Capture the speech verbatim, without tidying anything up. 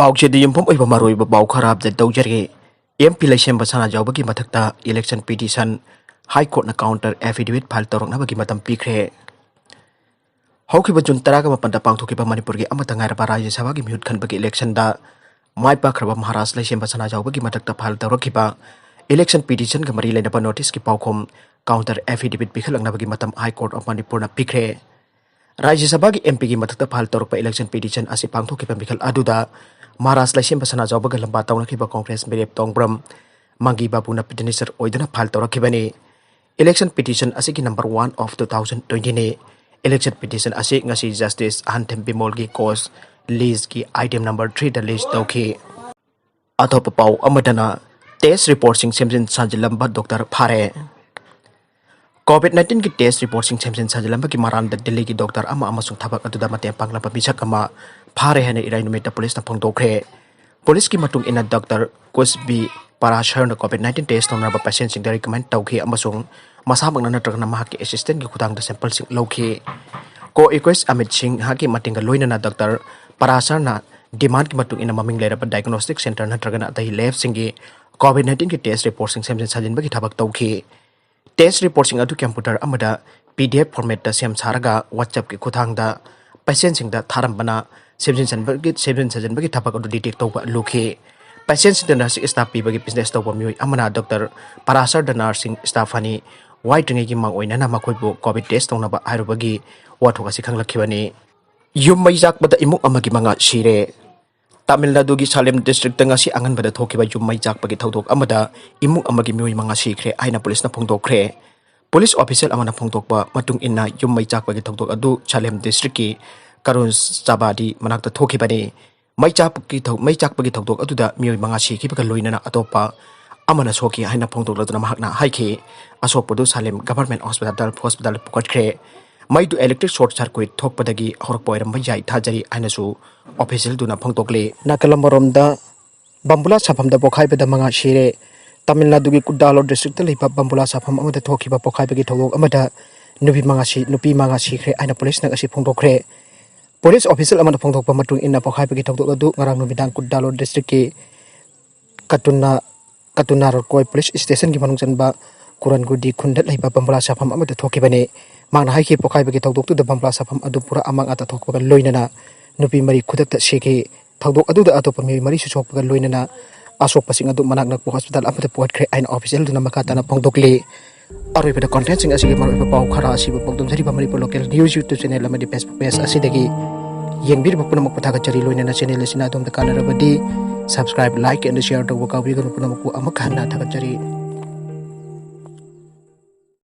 ꯄꯥꯎꯆꯦꯗ ꯌꯨꯝꯐꯝ ꯑꯣꯏꯕ ꯃꯔꯨꯑꯣꯏꯕ ꯄꯥꯎ ꯈꯔ ꯑꯞꯗꯦꯠ ꯇꯧꯖꯔꯤ꯫ ꯑꯦꯝ ꯄꯤ ꯂꯩꯁꯦꯝꯕ ꯁꯅꯥꯖꯥꯎꯕꯒꯤ ꯃꯊꯛꯇ election petition, High Court ꯅ counter affidavit file ꯇꯧꯔꯛꯅꯕꯒꯤ ꯃꯇꯝ ꯄꯤꯈ꯭ꯔꯦ꯫ ꯍꯧꯈꯤꯕ ꯖꯨꯟ ꯇꯔꯥꯒ ꯃꯥꯄꯟꯗ ꯄꯥꯡꯊꯣꯛꯈꯤꯕ ꯃꯅꯤꯄꯨꯔꯒꯤ ꯑꯃꯠꯇ ꯉꯥꯏꯔꯕ ꯔꯥꯖ꯭ꯌ ꯁꯚꯥꯒꯤ ꯃꯤꯍꯨꯠ ꯈꯟꯕꯒꯤ election ꯗ ꯃꯥꯏ ꯄꯥꯛꯈ꯭ꯔꯕ ꯃꯍꯥꯔꯥꯖ ꯂꯩꯁꯦꯝꯕ ꯁꯅꯥꯖꯥꯎꯕꯒꯤ ꯃꯊꯛꯇ file ꯇꯧꯔꯛꯈꯤꯕ election petition ꯒ ꯃꯔꯤ ꯂꯩꯅꯕ notice ꯀꯤ ꯄꯥꯎꯈꯨꯝ, counter affidavit ꯄꯤꯈꯠꯂꯛꯅꯕꯒꯤ ꯃꯇꯝ High Court of ꯃꯅꯤꯄꯨꯔꯅ ꯄꯤꯈ꯭ꯔꯦ꯫ ꯔꯥꯖ꯭ꯌ ꯁꯚꯥꯒꯤ ꯑꯦꯝ ꯄꯤ ꯒꯤ ꯃꯊꯛꯇ file ꯇꯧꯔꯛꯄ election petition ꯑꯁꯤ ꯄꯥꯡꯊꯣꯛꯈꯤꯕ ꯃꯤꯈꯜ ꯑꯗꯨꯗ ꯃꯍꯥꯔꯥꯖ ꯂꯩꯁꯦꯝꯕ ꯁꯅꯥꯖꯥꯎꯕꯒ ꯂꯝꯕꯥ ꯇꯧꯅꯈꯤꯕ ꯀꯣꯡꯒ꯭ꯔꯦꯁ ꯃꯤꯔꯦꯞ ꯇꯣꯡꯕ꯭ꯔꯝ ꯃꯪꯒꯤ ꯕꯥꯕꯨꯅ petitioner ꯑꯣꯏꯗꯨꯅ file ꯇꯧꯔꯛꯈꯤꯕꯅꯤ꯫ Election petition ꯑꯁꯤꯒꯤ number one of two thousand twenty ꯅꯤ꯫ Election petition ꯑꯁꯤ ꯉꯁꯤ Justice ꯑꯍꯟꯊꯦꯝ ꯕꯤꯃꯣꯜꯒꯤ cause list ꯀꯤ item number three ꯗ list ꯇꯧꯈꯤ꯫ ꯑꯇꯣꯞꯄ ꯄꯥꯎ ꯑꯃꯗꯅ, test report ꯁꯤꯡ ꯁꯦꯝꯖꯤꯟ ꯁꯥꯖꯤꯜꯂꯝꯕ doctor ꯐꯥꯔꯦ꯫ COVID nineteen ꯒꯤ test report ꯁꯤꯡ ꯁꯦꯝꯖꯤꯟ ꯁꯥꯖꯤꯜꯂꯝꯕꯒꯤ ꯃꯔꯥꯜꯗ ꯗꯤꯜꯂꯤꯒꯤ doctor ꯑꯃ ꯑꯃꯁꯨꯡ ꯊꯕꯛ ꯑꯗꯨꯗ ꯃꯇꯦꯡ ꯄꯥꯡꯂꯝꯕ ꯃꯤꯁꯛ ꯑꯃ ꯐꯥꯔꯦ ꯍꯥꯏꯅ ꯏꯔꯥꯏ ꯅꯨꯃꯤꯠꯇ ꯄꯨꯂꯤꯁꯅ ꯐꯣꯡꯗꯣꯛꯈ꯭ꯔꯦ꯫ ꯄꯨꯂꯤꯁꯀꯤ ꯃꯇꯨꯡ ꯏꯟꯅ, doctor ꯀꯨꯁꯕꯤ ꯄꯔꯥꯁꯔꯅ COVID nineteen test ꯇꯧꯅꯅꯕ patient ꯁꯤꯡꯗ recommend ꯇꯧꯈꯤ ꯑꯃꯁꯨꯡ ꯃꯁꯥꯃꯛꯅ ꯅꯠꯇ꯭ꯔꯒꯅ ꯃꯍꯥꯛꯀꯤ assistant ꯀꯤ ꯈꯨꯠꯊꯥꯡꯗ sample ꯁꯤꯡ ꯂꯧꯈꯤ꯫ Co-inquest ꯑꯃꯤꯠ ꯁꯤꯡꯍꯒꯤ ꯃꯇꯦꯡꯒ ꯂꯣꯏꯅꯅ doctor ꯄꯔꯥꯁꯔꯅ demand ꯀꯤ ꯃꯇꯨꯡ ꯏꯟꯅ ꯃꯃꯤꯡ ꯂꯩꯔꯕ diagnostic centre ꯅꯠꯇ꯭ꯔꯒꯅ ꯑꯇꯩ lab ꯁꯤꯡꯒꯤ COVID nineteen ꯒꯤ test report ꯁꯤꯡ ꯁꯦꯝꯖꯤꯟ ꯁꯥꯖꯤꯟꯕꯒꯤ ꯊꯕꯛ ꯇꯧꯈꯤ꯫ Test report ꯁꯤꯡ ꯑꯗꯨ computer ꯑꯃꯗ P D F format ꯇ ꯁꯦꯝ ꯁꯥꯔꯒ WhatsApp ꯀꯤ ꯈꯨꯠꯊꯥꯡꯗ patient ꯁꯤꯡꯗ ꯊꯥꯔꯝꯕꯅ ꯁꯦꯝꯖꯤꯟ ꯁꯥꯖꯤꯟꯕꯒꯤ, ꯁꯦꯝꯖꯤꯟ ꯁꯥꯖꯤꯟꯕꯒꯤ ꯊꯕꯛ ꯑꯗꯨ detect ꯇꯧꯕ ꯂꯨꯈꯤ꯫ Patient ꯁꯤꯡꯗ nursing staff ꯄꯤꯕꯒꯤ business ꯇꯧꯕ ꯃꯤꯑꯣꯏ ꯑꯃꯅ doctor ꯄꯔꯥꯁꯔꯗ nursing staff ꯑꯅꯤ ꯋꯥꯏꯗ꯭ꯔꯤꯉꯩꯒꯤ ꯃꯥꯡꯑꯣꯏꯅꯅ ꯃꯈꯣꯏꯕꯨ COVID test ꯇꯧꯅꯕ ꯍꯥꯏꯔꯨꯕꯒꯤ ꯋꯥꯊꯣꯛ ꯑꯁꯤ ꯈꯪꯂꯛꯈꯤꯕꯅꯤ꯫ ꯌꯨꯝ ꯃꯩ ꯆꯥꯛꯄꯗ ꯏꯃꯨꯡ ꯑꯃꯒꯤ ꯃꯉꯥ ꯁꯤꯔꯦ꯫ ꯇꯥꯃꯤꯜ ꯅꯥꯗꯨꯒꯤ ꯁꯥꯂꯦꯝ district ꯇ ꯉꯁꯤ ꯑꯉꯟꯕꯗ ꯊꯣꯛꯈꯤꯕ ꯌꯨꯝ ꯃꯩ ꯆꯥꯛꯄꯒꯤ ꯊꯧꯗꯣꯛ ꯑꯃꯗ ꯏꯃꯨꯡ ꯑꯃꯒꯤ ꯃꯤꯑꯣꯏ ꯃꯉꯥ ꯁꯤꯈ꯭ꯔꯦ ꯍꯥꯏꯅ ꯄꯨꯂꯤꯁꯅ ꯐꯣꯡꯗꯣꯛꯈ꯭ꯔꯦ꯫ ꯄꯨꯂꯤꯁ official ꯑꯃꯅ ꯐꯣꯡꯗꯣꯛꯄ ꯃꯇꯨꯡ ꯏꯟꯅ, ꯌꯨꯝ ꯃꯩ ꯆꯥꯛꯄꯒꯤ ꯊꯧꯗꯣꯛ ꯑꯗꯨ ꯁꯥꯂꯦꯝ district ꯀꯤ ꯀꯔꯨꯟ ꯆꯥꯕꯥꯗꯤ ꯃꯅꯥꯛꯇ ꯊꯣꯛꯈꯤꯕꯅꯤ꯫ ꯃꯩ ꯆꯥꯛꯄꯒꯤ ꯊꯧ-, ꯃꯩ ꯆꯥꯛꯄꯒꯤ ꯊꯧꯗꯣꯛ ꯑꯗꯨꯗ ꯃꯤꯑꯣꯏ ꯃꯉꯥ ꯁꯤꯈꯤꯕꯒ ꯂꯣꯏꯅꯅ ꯑꯇꯣꯞꯄ ꯑꯃꯅ ꯁꯣꯛꯈꯤ ꯍꯥꯏꯅ ꯐꯣꯡꯗꯣꯛꯂꯗꯨꯅ ꯃꯍꯥꯛꯅ ꯍꯥꯏꯈꯤ, ꯑꯁꯣꯛꯄꯗꯨ ꯁꯥꯂꯦꯝ Government Hospital, hospital ꯗ ꯄꯨꯈꯠꯈ꯭ꯔꯦ꯫ ꯃꯩꯗꯨ electric short circuit ꯊꯣꯛꯄꯗꯒꯤ ꯍꯧꯔꯛꯄ ꯑꯣꯏꯔꯝꯕ ꯌꯥꯏ ꯊꯥꯖꯔꯤ ꯍꯥꯏꯅꯁꯨ official ꯗꯨꯅ ꯐꯣꯡꯗꯣꯛꯂꯤ꯫ ꯅꯥꯀꯜ ꯑꯃꯔꯣꯝꯗ, ꯕꯝꯕꯨꯂꯥ ꯁꯥꯐꯝꯗ ꯄꯣꯈꯥꯏꯕꯗ ꯃꯉꯥ ꯁꯤꯔꯦ꯫ ꯇꯥꯃꯤꯜ ꯅꯥꯗꯨꯒꯤ ꯀꯨꯗꯥꯂꯣꯔ district ꯇ ꯂꯩꯕ ꯕꯝꯕꯨꯂꯥ ꯁꯥꯐꯝ ꯑꯃꯗ ꯊꯣꯛꯈꯤꯕ ꯄꯣꯈꯥꯏꯕꯒꯤ ꯊꯧꯗꯣꯛ ꯑꯃꯗ ꯅꯨꯄꯤ ꯃꯉꯥ ꯁꯤ-, ꯅꯨꯄꯤ ꯃꯉꯥ ꯁꯤꯈ꯭ꯔꯦ ꯍꯥꯏꯅ ꯄꯨꯂꯤꯁꯅ ꯉꯁꯤ ꯐꯣꯡꯗꯣꯛꯈ꯭ꯔꯦ꯫ Police official ꯑꯃꯅ ꯐꯣꯡꯗꯣꯛꯄ ꯃꯇꯨꯡ ꯏꯟꯅ, ꯄꯣꯛꯈꯥꯏꯕꯒꯤ ꯊꯧꯗꯣꯛ ꯑꯗꯨ ꯉꯔꯥꯡ ꯅꯨꯃꯤꯗꯥꯡ ꯀꯨꯟꯗꯥꯂꯣ district ꯀꯤ ꯀꯇꯨꯅꯥ, ꯀꯇꯨꯅꯥ ꯔꯣꯀꯣꯏ police station ꯒꯤ ꯃꯅꯨꯡ ꯆꯟꯕ ꯀꯨꯔꯟꯒꯨꯗꯤ ꯈꯨꯟꯗ ꯂꯩꯕ ꯕꯝꯕ꯭ꯂꯥ ꯁꯥꯐꯝ ꯑꯃꯗ ꯊꯣꯛꯈꯤꯕꯅꯤ꯫ ꯃꯍꯥꯛꯅ ꯍꯥꯏꯈꯤ, ꯄꯣꯛꯈꯥꯏꯕꯒꯤ ꯊꯧꯗꯣꯛꯇꯨꯗ ꯕꯝꯕ꯭ꯂꯥ ꯁꯥꯐꯝ ꯑꯗꯨ ꯄꯨꯔꯥ ꯑꯃꯥꯡ ꯑꯇꯥ ꯊꯣꯛꯄꯒ ꯂꯣꯏꯅꯅ ꯅꯨꯄꯤ ꯃꯔꯤ ꯈꯨꯗꯛꯇ ꯁꯤꯈꯤ꯫ ꯊꯧꯗꯣꯛ ꯑꯗꯨꯗ ꯑꯇꯣꯞꯄ ꯃꯤꯑꯣꯏ ꯃꯔꯤꯁꯨ ꯁꯣꯛꯄꯒ ꯂꯣꯏꯅꯅ ꯑꯁꯣꯛꯄꯁꯤꯡ ꯑꯗꯨ ꯃꯅꯥꯛ ꯅꯛꯄ hospital ꯑꯃꯗ ꯄꯨꯈꯠꯈ꯭ꯔꯦ ꯍꯥꯏꯅ official ꯗꯨꯅ ꯃꯈꯥ ꯇꯥꯅ ꯐꯣꯡꯗꯣꯛꯂꯤ꯫ ꯑꯔꯣꯏꯕꯗ content ꯁꯤꯡ ꯑꯁꯤꯒꯤ ꯃꯔꯨꯑꯣꯏꯕ ꯄꯥꯎ ꯈꯔ ꯑꯁꯤꯕꯨ ꯄꯥꯎꯗꯝꯖꯔꯤꯕ Manipur local news YouTube channel ꯑꯃꯗꯤ Facebook page ꯑꯁꯤꯗꯒꯤ ꯌꯦꯡꯕꯤꯔꯤꯕ ꯄꯨꯝꯅꯃꯛꯄꯨ ꯊꯥꯒꯠꯆꯔꯤ꯫ ꯂꯣꯏꯅꯅ channel ꯑꯁꯤꯅ ꯑꯗꯣꯝꯗ ꯀꯥꯟꯅꯔꯕꯗꯤ subscribe, like and share ꯇꯧꯕ ꯀꯥꯎꯕꯤꯒꯅꯨ꯫ ꯄꯨꯝꯅꯃꯛꯄꯨ ꯑꯃꯨꯛ ꯍꯟꯅ ꯊꯥꯒꯠꯆꯔꯤ꯫